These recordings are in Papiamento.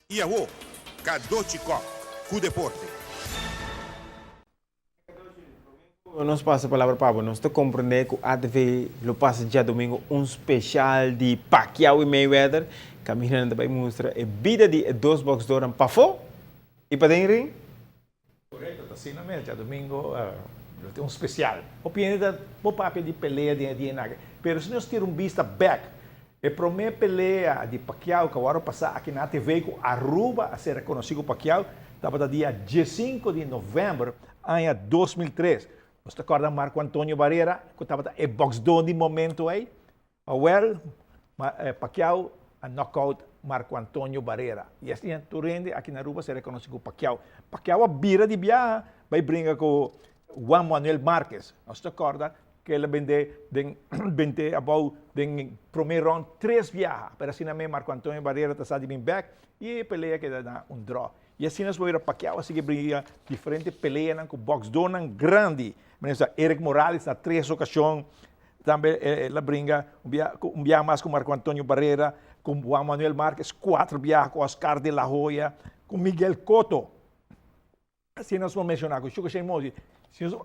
I awo, Cadochi Kock ku deporte. Nos pasa palabra pa bo. Nos ta comprende cu ATV lo pasa djadomingo un special di Pacquiao y Mayweather. Caminda nan ta bay mustra e bida di e dos boxdornan pafo y paden ring. Correcto, ta asina mes. Djadomingo lo tin un special. Hopi hende ta por papia di pelea den e dia aki, pero si nos tira un bista bek, e prome pelea di Pacquiao cu awor a pasa aki na ATV cu Aruba a ser reconoci cu Pacquiao tabata dia diesinco di november aña 2003. Nos ta corda Marco Antonio Barrera cu tabata e boxdor di momento ey. Awel, Pacquiao a knockout Marco Antonio Barrera. Y asina tur hende aki na Aruba se reconoce cu Pacquiao. Pacquiao a bira di biaha bay bringa cu Juan Manuel Marquez. Nos ta corda cu el a bende den bente abou den prome round tres biaha. Pero asina mes Marco Antonio Barrera ta sa di bin bek y e pelea keda na un draw. Y asina nos por mira Pacquiao a sigui bringa diferente peleanan cu boxdornan grandi. Manera Eric Morales na tres ocasion. Tambe el a bringa un bia un biaha mas ku Marco Antonio Barrera, ku Juan Manuel Marquez, kuater biaha ku Oscar de la Hoya, ku Miguel Cotto. Asina nos por menshoná ku Sugar Shane Mosley. Si nos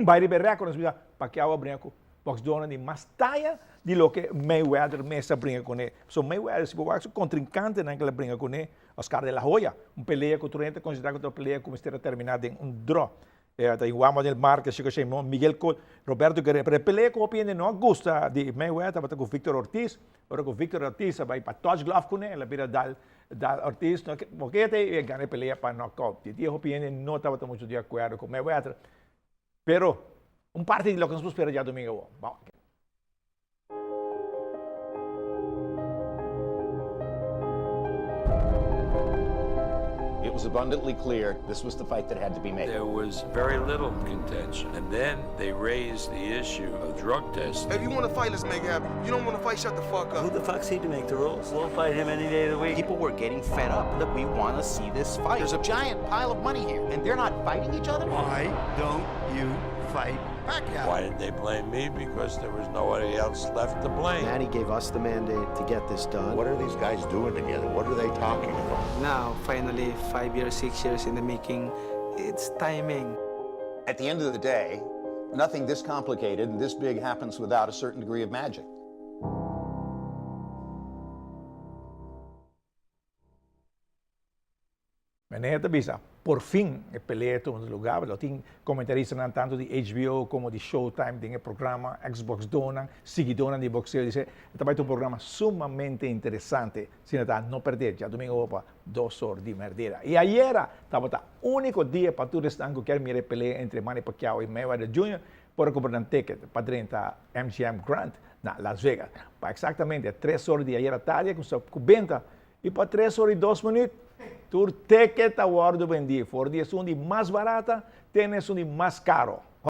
bai riba e rèkòrt nos bisa Pacquiao a bringa ku bòksdónan di mas taya di loke Mayweather mes a bringa kuné. So Mayweather si bo wak su kontrinkantenan ku el a bringa kuné, Oscar de la Hoya, un pelea ku tur hende ta konsiderá ku ta un pelea ku mester a terminá den un draw. E ta Juan Manuel Marquez, Chico Shimon, Miguel Cotto, Roberto Guerrero. Pero e pelea ku hopi hende no a gusta di Mayweather tabata ku Victor Ortiz. Ora ku Victor Ortiz a bai pa touch glove kuné, el a bira dal dal Ortiz no mokete i e gana e pelea pa knockout. Di dia hopi hende no tabata muchu di akuerdo ku Mayweather. Pero un parti di loke nos por spera djadumingu awor. Bon. It was abundantly clear this was the fight that had to be made. There was very little contention. And then they raised the issue of drug testing. If you want to fight, let's make it happen. You don't want to fight, shut the fuck up. Who the fuck's he to make the rules? We'll fight him any day of the week. People were getting fed up. Look, we want to see this fight. There's a giant pile of money here, and they're not fighting each other? Why don't you fight Pacquiao? Why did they blame me? Because there was nobody else left to blame. Manny gave us the mandate to get this done. What are these guys doing together? What are they talking about? Now, finally, 5 years, 6 years in the making, it's timing. At the end of the day, nothing this complicated and this big happens without a certain degree of magic. Meneer ta bisa, Por fin e pelea ta tuma lugar, lo tin comentaristanan tanto di HBO como di Showtime den e programa, ex-boxdónan, siguidónan di boxeo dice, e ta bai ta un programa sumamente interesante, asina ta no perdé djadomingo awor pa dos or di merdera. Y ayera tabata unico dia pa tur esnan cu kier mira e pelea entre Manny Pacquiao y Mayweather Junior por a cumpra nan ticket pa drenta MGM Grand na Las Vegas. Pa exactamente tres or di ayera tardi a cuminsa cu benta I pa tres ora i dos minuut, tur teket a wòrdu bendí, for di esun di mas barata te na esun di mas karo.